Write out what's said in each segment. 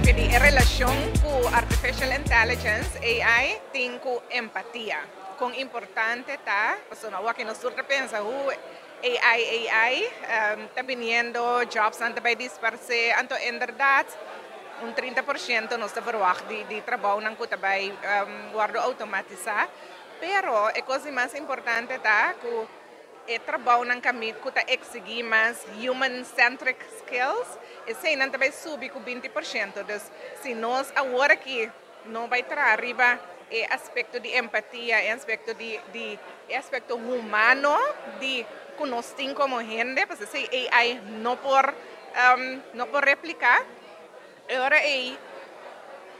Papia di e relashon ku Artificial Intelligence, AI, tin ku empatia. Kon importante ta, pasobra awor nos tur ta pensa hu AI, AI ta biniendo, jobsnan ta bai disparsé, anto inderdaad un 30% nos ta verwacht di trabounan ku ta bai wòrdu outomatisá. Pero e kos di mas importante ta ku e trabounan ku ta eksigí mas human-centric skills, eseinan ta bai subi ku 20%. Dus si nos awor aki no bai traha riba e aspekto di empatia, e aspekto di e aspekto humano di ku nos tin komo hende, pasobra esei AI no por repliká, e ora ei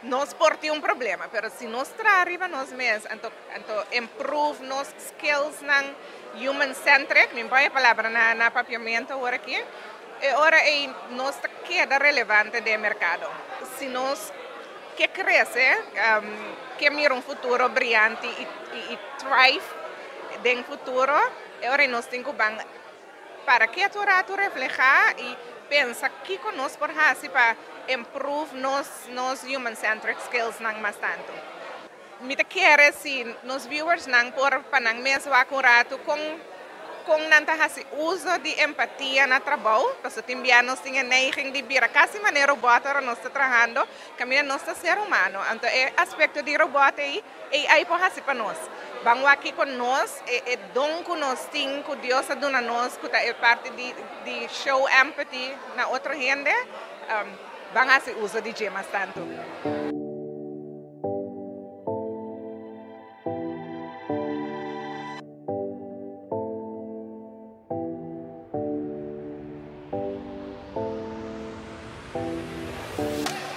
nos por tin un problema. Pero si nos traha riba nos mes, anto improve nos skills nan human centric, mi e palabra na papiamento awor aki, e ora ei nos ta keda relevante den merkado. Si nos ke krese, ke mira un futuro briante i thrive den futuro, e ora nos tin ku ban para ketu ratu, reflehá i pensa kiko nos por hasi pa improve nos human centric skills nan mas tantu. Mi ta kere si nos viewers nan por pa nan mes wak un ratu kon nan ta hasi uso di empatia na trabou, pasobra tin bia nos tin e neiging di bira kasi manera robot ora nos ta trahando, kaminda nos ta ser humano. Anto e aspekto di robot ei, AI por hasi pa nos. Ban wak ku nos, e don ku nos tin, ku Dios a duna nos, ku ta e parti di show empathy na otro hende, ban hasi uso di dje mas tantu.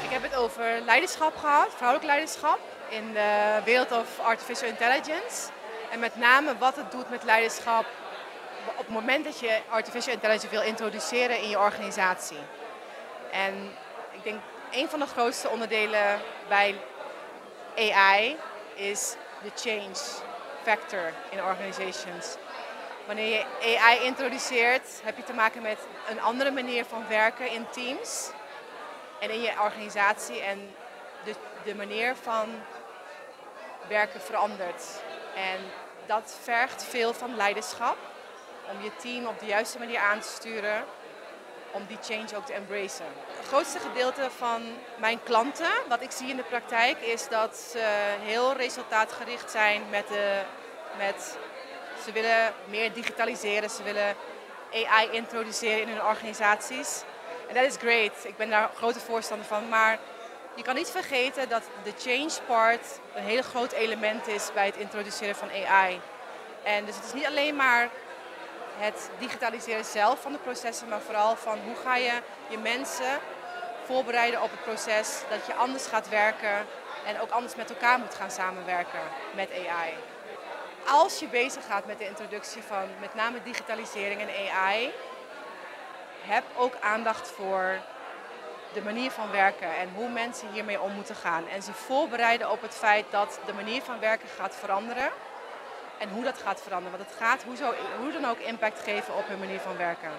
Ik heb het over leiderschap gehad, vrouwelijk leiderschap in de wereld of artificial intelligence. En met name wat het doet met leiderschap op het moment dat je artificial intelligence wil introduceren in je organisatie. En ik denk een van de grootste onderdelen bij AI is de change factor in organizations. Wanneer je AI introduceert, heb je te maken met een andere manier van werken in teams en in je organisatie. En de manier van werken verandert. En dat vergt veel van leiderschap om je team op de juiste manier aan te sturen, om die change ook te embracen. Het grootste gedeelte van mijn klanten, wat ik zie in de praktijk, is dat ze heel resultaatgericht zijn met ze willen meer digitaliseren, ze willen AI introduceren in hun organisaties. En dat is great, ik ben daar grote voorstander van, maar je kan niet vergeten dat de change part een heel groot element is bij het introduceren van AI. En dus het is niet alleen maar het digitaliseren zelf van de processen, maar vooral van hoe ga je je mensen voorbereiden op het proces dat je anders gaat werken en ook anders met elkaar moet gaan samenwerken met AI. Als je bezig gaat met de introductie van met name digitalisering en AI, heb ook aandacht voor de manier van werken en hoe mensen hiermee om moeten gaan. En ze voorbereiden op het feit dat de manier van werken gaat veranderen en hoe dat gaat veranderen. Want het gaat hoe dan ook impact geven op hun manier van werken.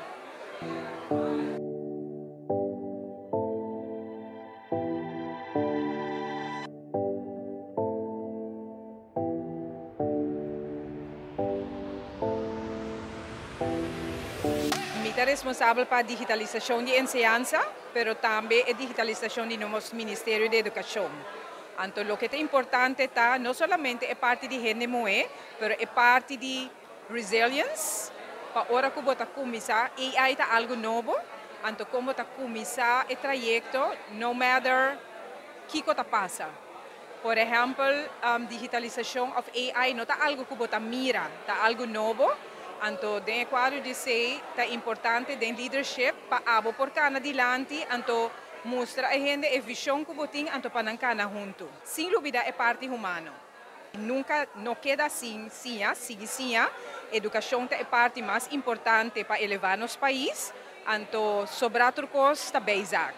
Mi ta responsabel pa digitalisashon di enseñansa, pero tambe e digitalisashon di nos Ministerio di Edukashon. Anto, loke ta importante ta no solamente e parti di hende muhé, pero e parti di resilience, pa ora ku bo ta kuminsá, AI ta algu nobo, anto kon bo ta kuminsá e trayekto, no matter kiko ta pasa. Por ehèmpel, digitalisashon of AI no ta algu ku bo ta mira, ta algu nobo. Anto, den kuadro di esei, ta importante den leadership pa abo por kana dilanti, anto mustra e hende e vishon ku bo tin, anto pa nan kana huntu. Sin lubidá e parti humano. Nunka no keda sin siña, sigui siña. Edukashon ta e parti mas importante pa elevá nos pais. Anto sobrá tur kos ta bijzaak.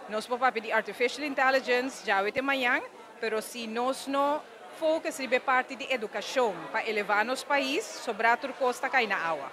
Nos por papia di artificial intelligence, djawe te mañan, pero si nos no focus riba e parti di edukashon pa elevá nos pais, sobrá tur kos ta kai na awa.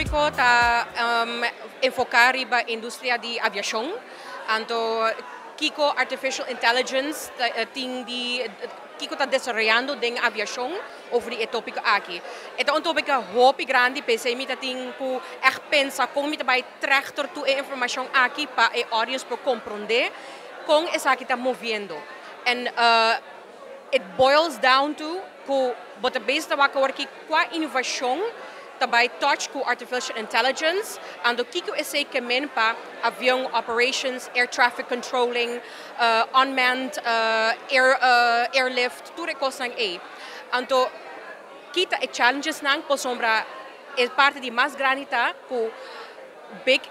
tópiko ta enfoká riba industria di aviashon. Anto kiko artificial intelligence tin di kiko ta desaroyando den aviashon over di e tópiko aki. E ta un tópiko hopi grandi, p'esei mi ta tin ku echt pensa kon mi ta bai trechter tur e informashon aki pa e audience por komprondé kon esaki ta moviendo. En it boils down to ku bo ta bezig ta wak awor ki kua inovashon ta bai touch ku artificial intelligence, anto kiko esei ke men pa avion operations, air traffic controlling, unmanned airlift, tur e kosnan ei. Anto kita e challenges nan, pasobra e parti di mas grandi ta ku big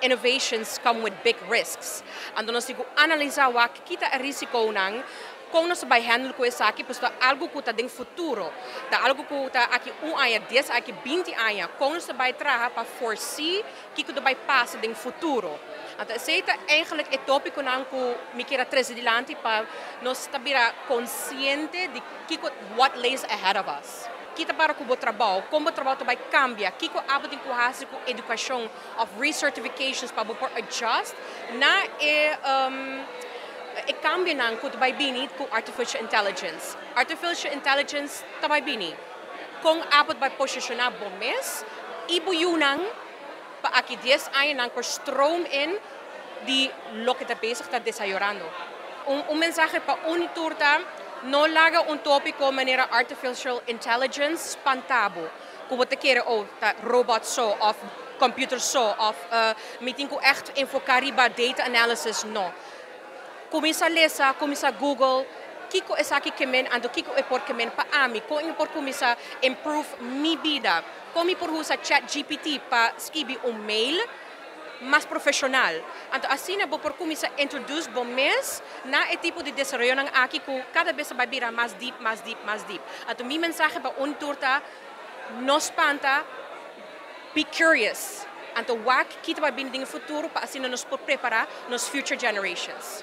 innovations come with big risks. Anto nos tin ku analisá wak kita e risikonan, kon nos bai handle ku esaki, pasobra ta algu ku ta den futuro. Ta algu ku ta aki un aña, 10, aki 20 aña. Kon nos bai traha pa foresee kiko ta bai pasa den futuro. Anto esei ta eigenlijk e tópikonan ku mi ke trese dilanti pa nos ta bira konsiente di kiko what lays ahead of us. Kita para ku bo trabou, kon bo trabou ta bai kambia, kiko abo tin ku hasi ku edukashon of recertifications pa bo por adjust na e kambionan ku ta bai bini ku artificial intelligence. Artificial intelligence ta bai bini. Kon abo bai posishoná bo mes i bo yunan pa aki 10 aña nan por stroom in di loke ta bezig ta desaroyando. Un mensahe pa un tur ta: no laga un tópiko manera artificial intelligence spanta bo. Ku bo ta kere, oh, ta robot so of computer so of mi tin ku echt enfoká riba data analysis, no. Kuminsá lesa, kuminsá Google, kiko esaki ke men, anto kiko e por ke men pa ami, kon mi por kuminsá improve mi bida, kon mi por usa Chat GPT pa skibi un mail mas profeshonal. Anto asina bo por kuminsá introduce bo mes na e tipo di desaroyo aki ku kada bes bai bira mas deep, mas deep, mas deep. Anto mi mensahe pa un tur ta: no spanta, be curious. Anto wak kiko bai bin den futuro pa asina nos por prepará nos future generations.